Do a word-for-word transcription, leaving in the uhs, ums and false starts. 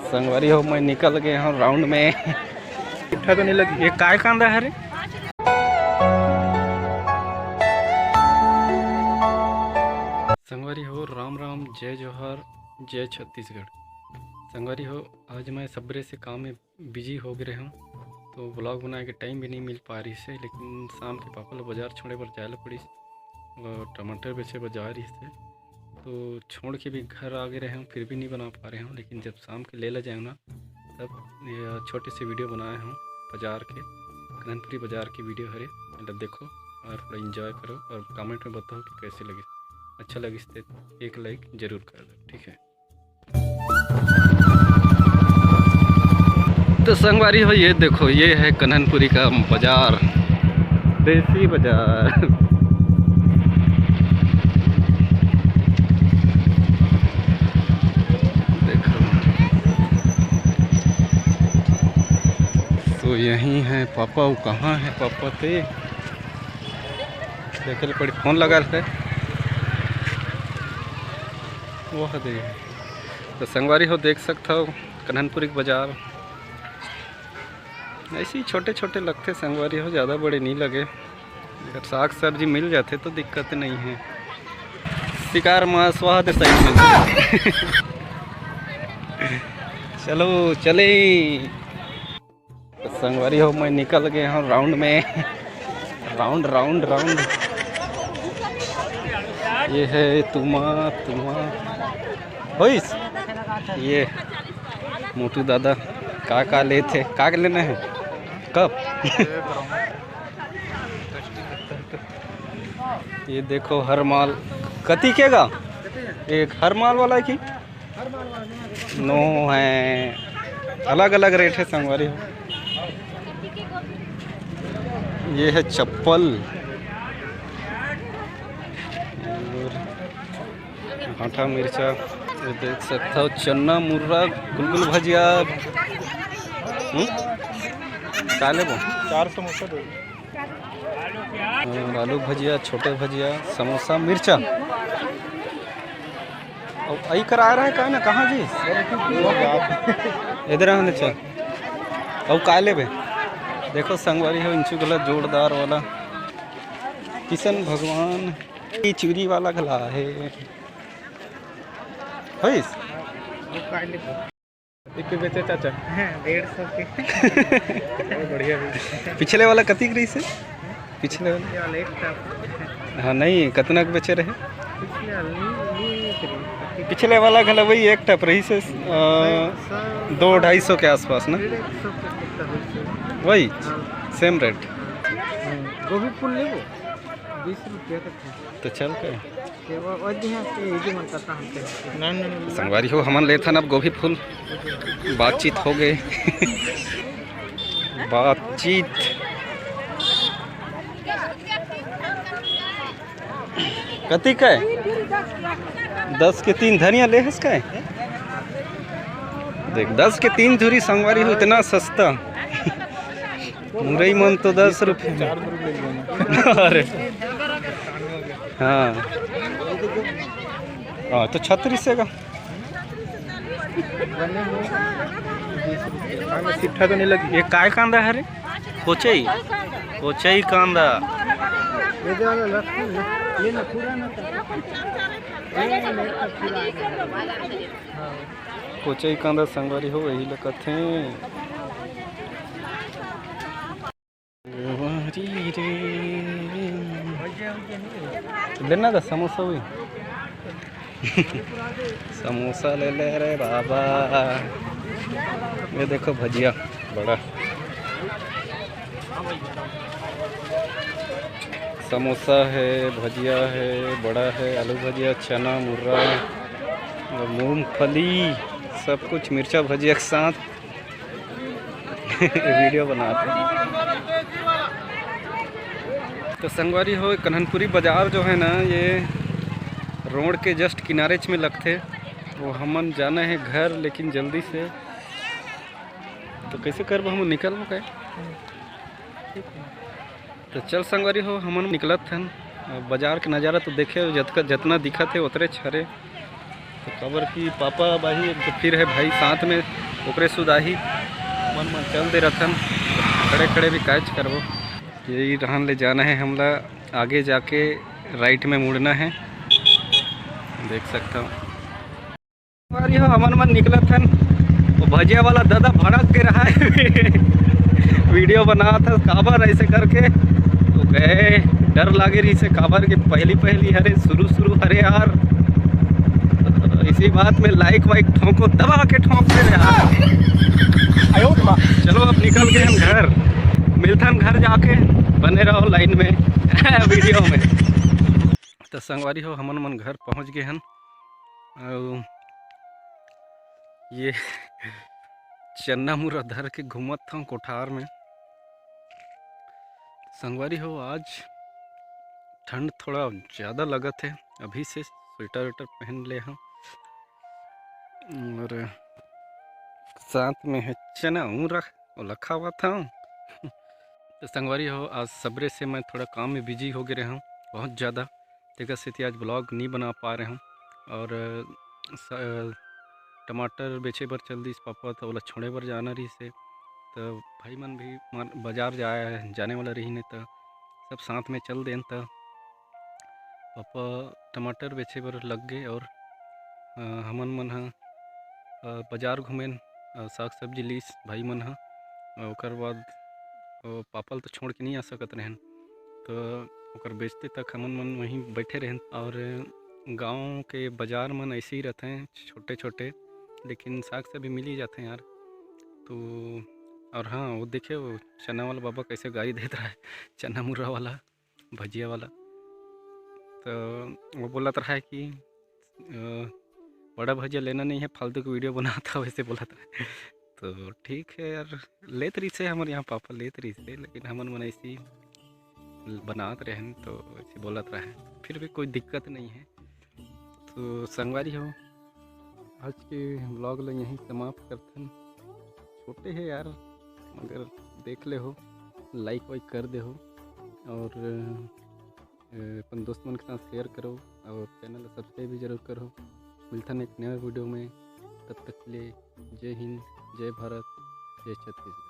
संगवारी हो, मैं निकल गए हूँ राउंड में। उठा तो नहीं लगी। ये काय कांदा है रे? संगवारी हो, राम राम, जय जोहार, जय छत्तीसगढ़। संगवारी हो, आज मैं सबरे से काम में बिजी हो गए हूँ, तो व्लॉग बनाए के टाइम भी नहीं मिल पा रही से, लेकिन शाम के पापा ला बाजार छोड़े बर जाए ला पड़िस और टमाटर बेचे बर जा रही से, तो छोड़ के भी घर आ गए रहे हूँ, फिर भी नहीं बना पा रहे हूँ। लेकिन जब शाम के ले ला जाए ना, तब ये छोटे से वीडियो बनाए हूँ बाजार के, कननपुरी बाजार की वीडियो हरे, मतलब देखो और थोड़ा एंजॉय करो और कमेंट में बताओ कि कैसे लगे, अच्छा लगिस ते एक लाइक जरूर कर दो, ठीक है। तो संगवारी हो, ये देखो, ये है कन्हनपुरी का बाजार, देसी बाजार। देखो, तो यहीं है पापा। वो कहाँ है पापा? ते देखे ले पड़ी, फोन लगा थे। वह दे। तो संगवारी हो, देख सकता हो कन्हनपुरी के बाजार ऐसे ही छोटे छोटे लगते संगवारी हो, ज़्यादा बड़े नहीं लगे। अगर साग सब्जी मिल जाते तो दिक्कत नहीं है। शिकार माँ स्वाद सही में। चलो चले। तो संगवारी हो, मैं निकल गए हूँ राउंड में। Round, round, round. ये है तुमा, तुमा। होइस? ये मोटू दादा का का लेथे, का का लेना है? कप? ये देखो हर माल। कती के गा? एक हर माल वाला है कि? नो है, अलग अलग रेट है संगवारी हो। ये है चप्पल और भांटा मिर्चा, ये देख सकता हो, चना मुर्रा, गुलगुल भजिया। हम्म? का लेबो? चार समोसा दे दो। और आलू भजिया, छोटे भजिया, समोसा, मिर्चा। और आई करा रहा है का ना, कहाँ जी? इधर आने चल। और का लेबे? देखो संगवारी हो, इंचू गला जोरदार वाला किशन भगवान की चूरी वाला गला है। होइस? वो का लेबे? एक के बेचे चाचा? हाँ, डेढ़ सौ के। बहुत बढ़िया भी। पिछले वाला कतिक रहिस हे? पिछले वाला? ये वाला एक टप। हाँ, नहीं, कतना के बेचे रहे? पिछले वाला नहीं, नहीं, नहीं, नहीं। पिछले वाला घला वही एक टप रहिस हे, अ, सौ, दो ढाई सौ के आसपास ना? डेढ़ सौ के कितना होइस हे? वही, हाँ। सेम रेट। हाँ। गोभी फूल लेबो? बीस रुपया तक है। तो चल के। ये वो, वो जी हाँ, ये जी मन करता हमके। नहीं, नहीं, नहीं। संगवारी हो, हमन लेथन अब गोभी फूल। बातचीत हो गए। बातचीत। कतिक हे? दस के तीन। धनिया ले हस काय? देख, दस के तीन झुरी संगवारी हो, इतना सस्ता। मुरई मन तो दस रुपये में। अरे हाँ, हाँ, तो छत्तीस से का। हाँ, सिट्ठा तो नहीं लगी। ये काय कांदा है रे? कोचई, कोचई कांदा। कोचई कांदा संगवारी हो, यही ल कथें। वारी रे। लेना का समोसा भी। समोसा ले ले रे बाबा। ये देखो भजिया बड़ा। समोसा है, भजिया है, बड़ा है, आलू भजिया, चना, मुर्रा और मूंगफली, सब कुछ, मिर्चा भजिया के साथ। वीडियो बनाते हैं। तो संगवारी हो, कन्हनपुरी बाजार जो है ना, ये रोड के जस्ट किनारे में लगथे। वो हमन जाना है घर, लेकिन जल्दी से। तो कैसे करबो, हम निकलबो काय? तो चल संगवारी हो, हमन निकलत हन। अब बाजार के नज़ारा तो देखे, जतका, जतना दिखत है उतरे छरे। तो काबर कि पापा भाई एक तो फिर है भाई साथ में, ओकरे सुदाही मन मन चल दे रथन, खड़े खड़े भी कायच करबो। यही रहन ले जाना है हमला, आगे जाके राइट में मुड़ना है, देख सकता हूँ। संगवारी हो, हमन मन निकलत हन, वो भजिया वाला दादा भड़क के रहा है वीडियो बनावत हस काबर ऐसे करके, तो गए, डर लागे रही से काबर के पहली पहली हरे, शुरू शुरू हरे यार। इसी बात में लाइक वाइक ठोंको, दबा के ठोंक दे यार। चलो अब निकल गए हम घर, मिलथन घर जाके, बने रहो लाइन में वीडियो में। तो संगवारी हो, हमन मन घर पहुँच गए हन। अउ ये चन्ना मुरा धर के घूमत हूँ कोठार में। संगवारी हो, आज ठंड थोड़ा ज़्यादा लगत है, अभी से स्वेटर वेटर पहन ले हूँ। और साथ में है चना मुरा, ओला खावत हूँ। तो संगवारी हो, आज सबरे से मैं थोड़ा काम में बिजी हो गए रहा हूँ बहुत ज़्यादा, तेकर सेती आज ब्लॉग नहीं बना पा रहे हूँ। और स-, टमाटर बेचे बर चल दिस पापा, तो ओला छोड़े बर जाना रहिस हे, तो भाई मन भी मार-, बाजार जाए, जाने वाला रहिन हे, तो सब साथ में चल देन। तो पापा टमाटर बेचे बर लग गए और अ, हमन मन ह अ, बाजार घूमेन, अ, साग सब्जी लीस भाई मन ह। अ, ओकर बाद अ, पापा ल तो छोड़ के नहीं आ सकत रहन, तो ओकर बेचते तक हमन मन वहीं बैठे रहन। और गांव के बाजार मन ऐसे ही रहते हैं, छोटे छोटे, लेकिन साग सब्जी मिल ही जाते हैं यार। तो और हाँ, वो देखे, वो चना वाला बाबा कैसे गारी देत रहा है, चना मुर्रा वाला, भजिया वाला। तो वो बोलत रहा है कि अ, बड़ा भजिया लेना नहीं है, फालतू की वीडियो बनाता, वैसे बोलत रहा है। तो ठीक है यार, लेत रहिस हे हमर यहाँ पापा, लेत रहिस हे, लेकिन हमन मन ऐसी बनात रहन तो ऐसे बोलत रहे, फिर भी कोई दिक्कत नहीं है। तो संगवारी हो, आज के ब्लॉग ला यहीं समाप्त करथन। छोटे है यार, मगर देख ले हो, लाइक वाइक कर दे हो और अ, अपन दोस्त मन के साथ शेयर करो और चैनल ला सब्सक्राइब भी जरूर करो। मिलथन एक नया वीडियो में, तब तक के लिए जय हिंद, जय भारत, जय छत्तीसगढ़।